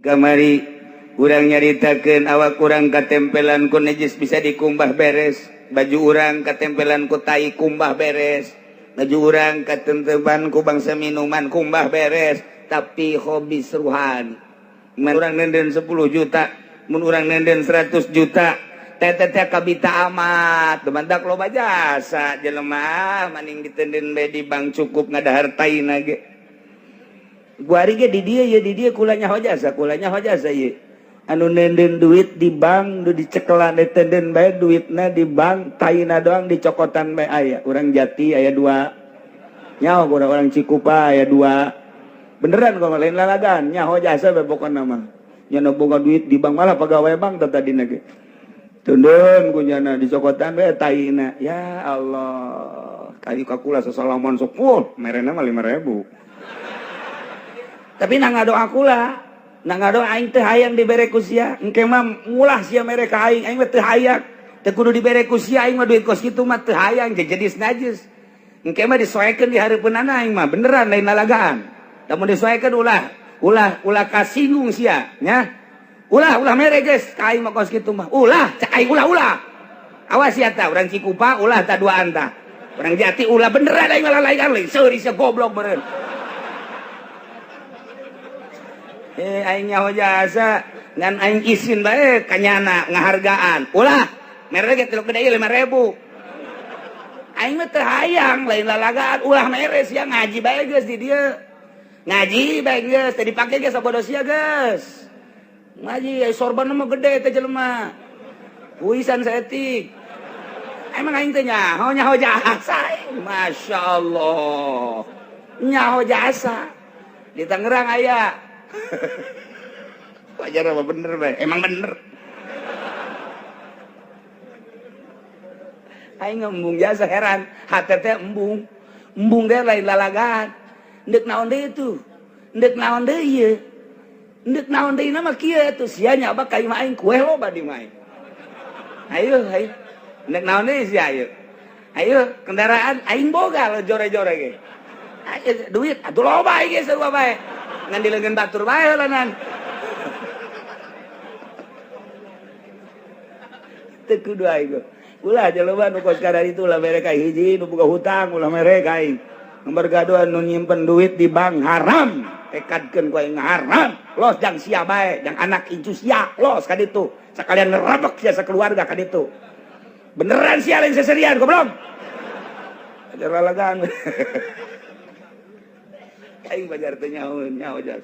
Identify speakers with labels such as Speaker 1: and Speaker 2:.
Speaker 1: Kamari urang nyaritakeun awak urang katempelan ku najis bisa dikumbah beres, baju urang katempelan ku tai kumbah beres, baju urang katempelan ku bangsa minuman kumbah beres, tapi hobi seruhan. Mun urang nenden 10 juta, mun urang nenden 100 juta, teh teh kabita amat, mantak loba jasa jelema maning ditenden bae di bank cukup ngadahar taina ge. Guari ge di dieu ye, di dieu kula nyaho jasa, kula nyaho jasa ye. Anu nenden duit di bank, nu dicekelan ditenden bae duitna di bank, taina doang dicokotan bae aya. Urang Jati aya dua. Nyaho urang orang Cikupa aya dua. Beneran kok lain lalagan, nyaho jasa bae pokona mah. Nya boga duit di bank malah pegawai bank teh tadina ge. Tundun ku nyana dicokotan bae taina. Ya Allah, kayu kakula sesalaman sok full, merena mah 5.000. Tapi na ngadoa kula, na ngadoa aing teu hayang dibere ku sia, engke mah mulah sia mere ka aing, aing mah teu hayang. Teu kudu dibere ku sia, aing mah duit kos kitu mah teu hayang jadi najis. Engke mah disoekeun di hareupeunana aing mah, beneran lain lalagaan. Lamun disoekeun ulah, ulah ulah kasinggung sia, nya. Ulah ulah mere geus ka aing mah kos kitu mah. Ulah, cak aing ulah ulah. Awas sia ta urang Cikupa ulah ta duaan ta. Urang Jati ulah beneran aing mah lalagaan lain seuri sia goblok meureun. Aing nyaho jasa ngan aing isin bae kanyana ngahargaan. Ulah mere ge tilok gede 5.000. Aing mah teu hayang lain lalagaan, ulah mere sia ngaji bae geus di dieu. Ngaji bae geus teu dipake geus sabodo sia geus. Ngaji ai sorban mah gede teh jelema. Puisan saeutik. Emang aing teh nyaho nyaho jasa aing. Masya Allah. Nyaho jasa. Di Tangerang aya. Wajar apa bener bae? Emang bener. Aing embung jasa heran, hate teh embung. Embung teh lain lalagaan. Ndek naon deui tuh? Ndek naon deui ieu? Ndek naon deui mah kieu atuh sia nyaba ka imah aing kue loba di imah aing. Ayo, ayo. Ndek naon deui sia ayo. Ayo kendaraan aing boga lo jore-jore ge. Ayo duit atuh loba aing ge sarua bae. Ngan dileungeun batur bae heulanan. Teu kudu aing. Ulah jelema nu kos kada itu ulah mere ka hiji nu boga hutang ulah mere ka aing. Nomor gaduh nu nyimpen duit di bank haram. Tekadkeun ku aing haram. Los jang sia bae, jang anak incu sia, los ka ditu. Sakalian ngerebek sia sakeluarga ka ditu. Beneran sia lain seserian goblok. Ajar lalagan. Aing bajar teh nyaho nyaho jasa.